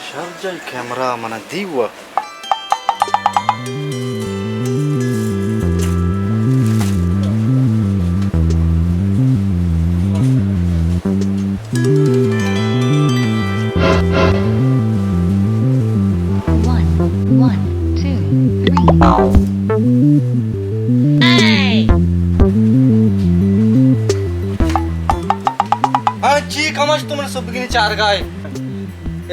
شرجائی کیمرہ من دیوا۔ One, one, two, three. ہاں، چی کماش تو من سبگینی چارگائے؟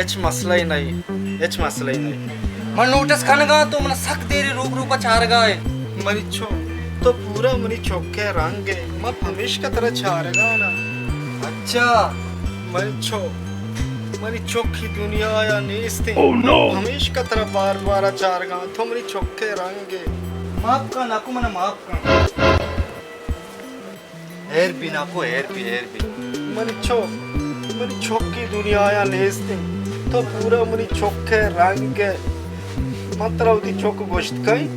ہچ مسئلہ ہی نہیں، ہچ مسئلہ ہی نہیں۔ من نوٹس کنگا تو من سک دیری روک روپا چارگائے۔ منی چو، تو پورا منی چوکے رنگ ہے، من ہمیشکا ترا چارگا نا۔ اچھا۔ منی چو، منی چوکی دنیا یا نیست۔ Oh no! ہمیشکا ترا بار بارا چارگا، تو منی چوکے رنگ ہے۔ معاف کن ناکو، من معاف کن۔ ہیر بی ناکو، ہیر بی، ہیر بی۔ منی چو، منی چوکی دنیا یا نیست۔ تو پورا منی چوکے رنگ ہے۔ من ترا وتی چک گوشت کئیں؟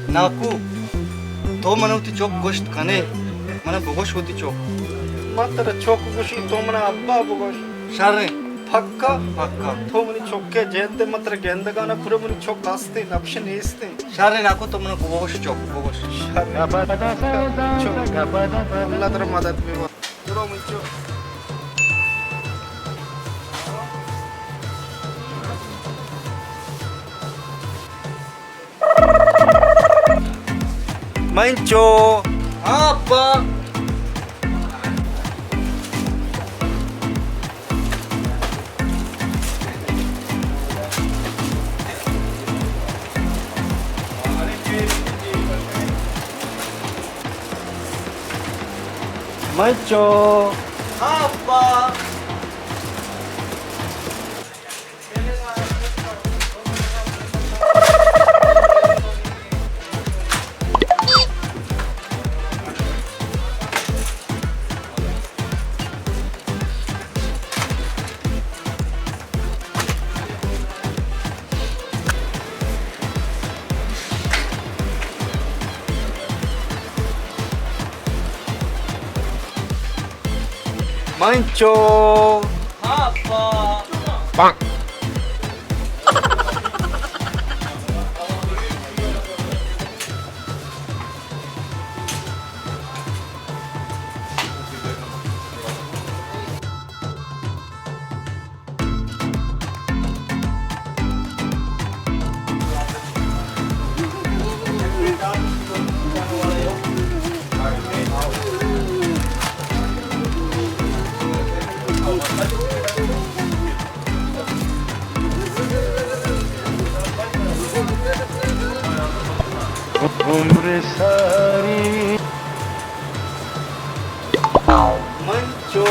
ناکو، تو من وتی چک گوشت کنے، من بگوش وتی چک۔ من ترا چک گوشی، تو من ابا بگوش۔ شریں۔ پکا؟ پکا۔ تو منی چکے جند، من ترا گندگانا پورا منی چک ہستیں، نبش نیستیں۔ شریں ناکو، تو من بگوش چک، بگوش۔ شریں۔ چک۔ اللہ ترا مدد بی۔ برو منچو۔ منچو۔ ہاں ابا۔ منچو۔ ہاں ابا۔ منچو۔ ہاں ابا۔ عمر ساری۔ منچو۔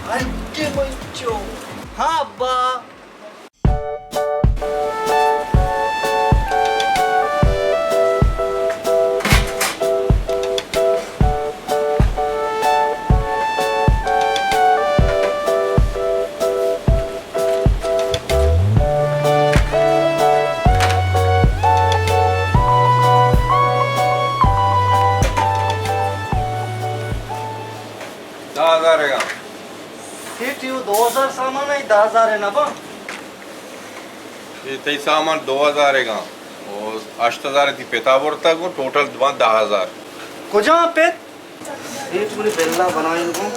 ہنچے منچو۔ ہاں ابا۔ دہ ہزار ئیگاں۔ سیٹھ، اے دو ہزار سامان اے، دہ ہزار ئے نہ باں۔ اے تئی سامان دو ہزار ئیگاں۔ او ہشت ہزار تئی پتا برتگ، گوں ٹوٹل باں دہ ہزار۔ کجام پت؟ سیٹھ، منی بلا بنائیں گوں۔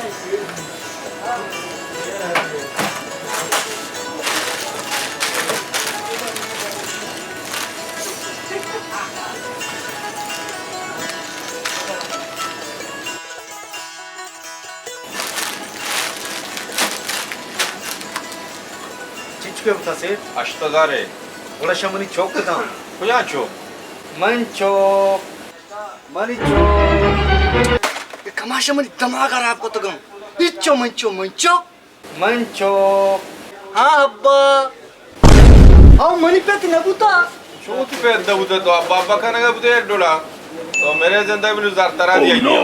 چنچکے بوتا سیٹھ؟ ہشت ہزار ئے۔ گڑا شہ منی چک داں۔ کجا چک؟ من چک۔ منی چک۔ اے کماشا منی دماغ خراب کتگاں۔ ہچو من چک، من چک۔ من چک۔ ہاں ابا۔ او منی پت نہ بوتا۔ چون تئی پت نہ بوتا؟ تو ابا ابا کنگا بوتے یک ڈولا۔ تو میرے زندہ بلو زر ترا دیا۔